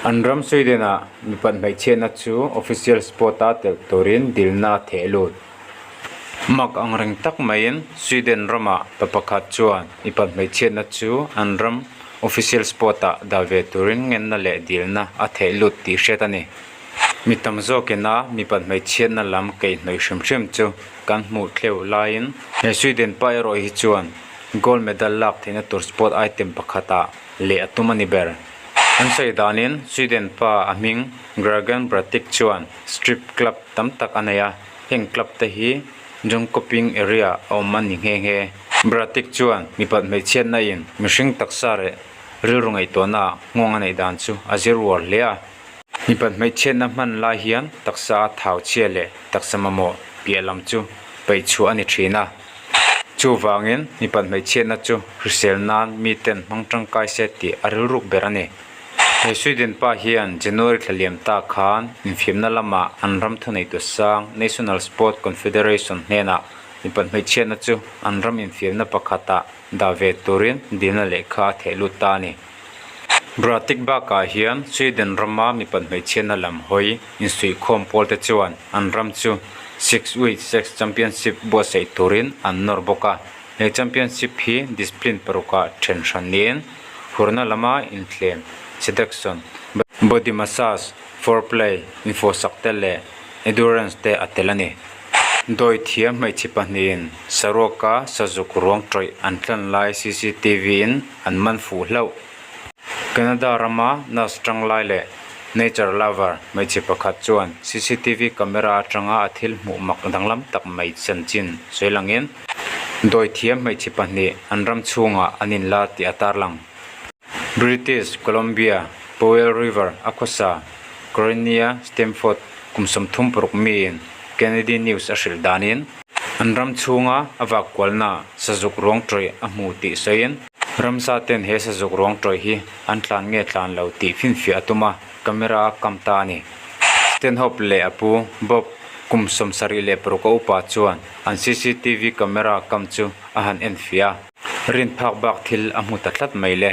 An ram Sweden-ah mipat hmeichhiatna chu official sport-a telh turin dilna a theh lut. Mak angreng tak maiin Sweden ramah pa pakhat chuan mipat hmeichhiatna chu an ram official sport-ah dah ve turin ngenna leh dilna a theh lut tih hriat a ni. Mi tam zawkin a mipat hmeichhiatna lam keihnawih hrim hrim chu kan hmuh tleuh laiin he Sweden pa erawh hi chuan gold medal lak theihna tur sport item pakhatah leh a tum a ni ber. An sawi danin Sweden pa a hming Gragan Bratic chuan strip club tam tak a nei a, heng club te hi Jönköping area a awm a ni nghe nghe. Bratic chuan mipat hmeichhiatna in mihring taksa leh rilru ngaihtuahna ah nghawng a neih dan chu a zir uar hle a. Mipat hmeichhiatna hman lai hian taksa a thau chhia leh taksa mamawh piah lam chu peih chhuah a ni thin a. Chuvangin mipat hmeichhiatna chu hrisel nan miten hmang tangkai se tih a rilruk ber a ni. He Sweden pa hian January thla liam ta khan infiamna lamah an ram thuneitu sang National Sport Confederation hnenah mipat hmeichhiatna chu an ram infiamna pakhatah dah ve turin dilna lehkha a theh lut ta a ni. Bratik bakah hian Sweden rama mipat hmeichhiatna lam hawi insuihkhawm pawl te chuan an ram chu Six Week Sex Championship buatsaih turin an nawr bawk a. He championship hi discipline parukah then hran niin hurna lama inthlem, seduction, body massage, foreplay, infawhsak te leh endurance te a tel a ni. Dawi thiam hmeichhe pahnihin saruaka sazuk ruang tawih an tlan lai cctv in an man fuh hlauh. Canada rama nurse tanglai leh nature lover hmeichhe pakhat chuan cctv camera atanga a thil hmuh mak danglam tak mai chanchin sawi langin dawi thiam hmeichhe pahnih an ram chhungah an inla tih a tarlang. British Columbia, Powell River a khawsa Corenia Stamford kum 36 miin Kennedy News a hrilh danin, an ram chhunga a vak kualna sazuk ruang tawih a hmu tih sawiin, ramsa ten he sazuk ruang tawih hi an tlan nge tlan lo tih finfiah a tum a, camera a kam ta a ni. Stanhope leh a pu Bob kum 76 a upa chuan an cctv camera kam chu a han enfiah a. Rin phak bak thil a hmu ta tlat mai le.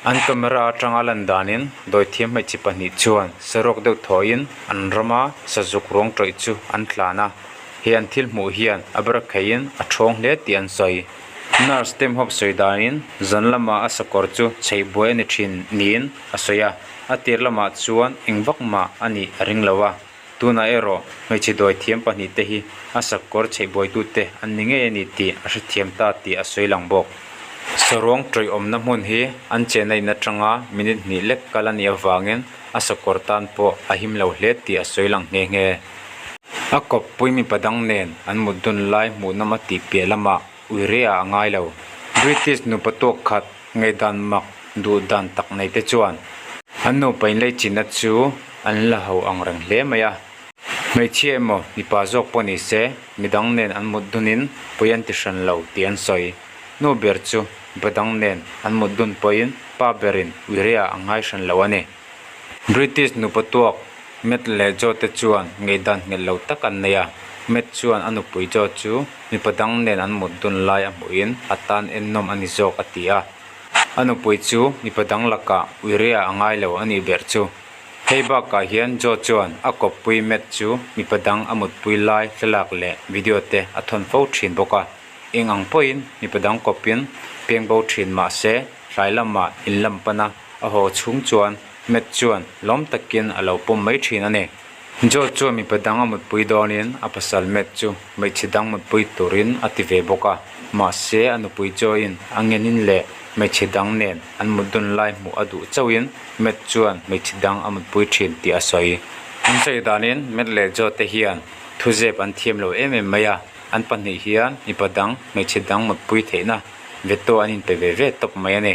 An camera atanga lan danin dawithiam hmeichhe pahnih chuan saruak deuh thawiin an rama sazuk ruang tawih chu an tlan a, he an thil hmuh hian a ber kheiin a thawng hle tih an sawi. Nurse Temhawp sawi danin zan lamah a sakawr chu chheih buai a ni thin niin a sawi a, a tir lamah chuan eng vak mah a nih a ring lo a. Tunah erawh hmeichhe dawi thiam pahnih te hi a sakawr chheihbuaitute an ni ngei a ni tih a hrethiam ta tih a sawi lang bawk. Saruang tawih awmna hmun hi an chenna in atanga minute hnih lek kal a nih avangin a sakawr tan pawh a him lo hle tih a sawi lang nghe nghe. A kawppui mipa dang nen an mut dun lai hmuhnawm a tih piah lamah uire ah a ngai lo. British nupa tuak khat ngaihdan mak duh dan tak nei te chuan an nupa inlei chinna chu an la ho ang reng hle mai a. Hmeichhia emaw mipa zawk pawh ni se midang nen an mut dunin pawi an ti hran lo tih an sawi. Nu ber chu mipa dang nen an mut dun pawhin pa berin uire ah a ngai hran lo a ni. British nupa tuak Matt leh Joe te chuan ngaihdan nghet lo tak an nei a. Matt chuan a nupui Joe chu mipa dang nen an mut dun lai a hmuhin a tan ennawm a ni zawk a ti a. A nupui chu mipa dang lakah uiria a ngai lo a nih ber chu. Hei bakah hian Joe chuan a kawppui Matt chu mipa dang a mutpui lai thlalak leh video te a thawn fo thin bawk a. Eng ang pawhin mipa dang kawpin peng bo thin mah se tlai lamah in lam pan a. A haw chhung chuan Matt chuan lawm takin a lo pawm mai thin a ni. Joe chuan mipa dang a mutpui dawnin a pasal Matt chu hmeichhe dang mutpui turin a ti ve bawk a. Mahse a nupui Joe-in a ngenin leh hmeichhe dang nen an mut dun lai hmuh a duh chauhin Matt chuan hmeichhe dang a mutpui thin tih a sawi. An sawi danin Matt leh Joe te hian thuzep an thiam lo em em mai a, an pahnih hian mipa dang hmeichhe dang mutpui theihna veto an inpe ve ve tawp mai a ni.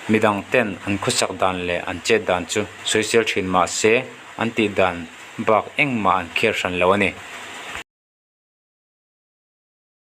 Midang ten an khawsak dan leh an chet dan chu sawisel thin mah se an tih dan bak engmah an khiar hran lo a ni.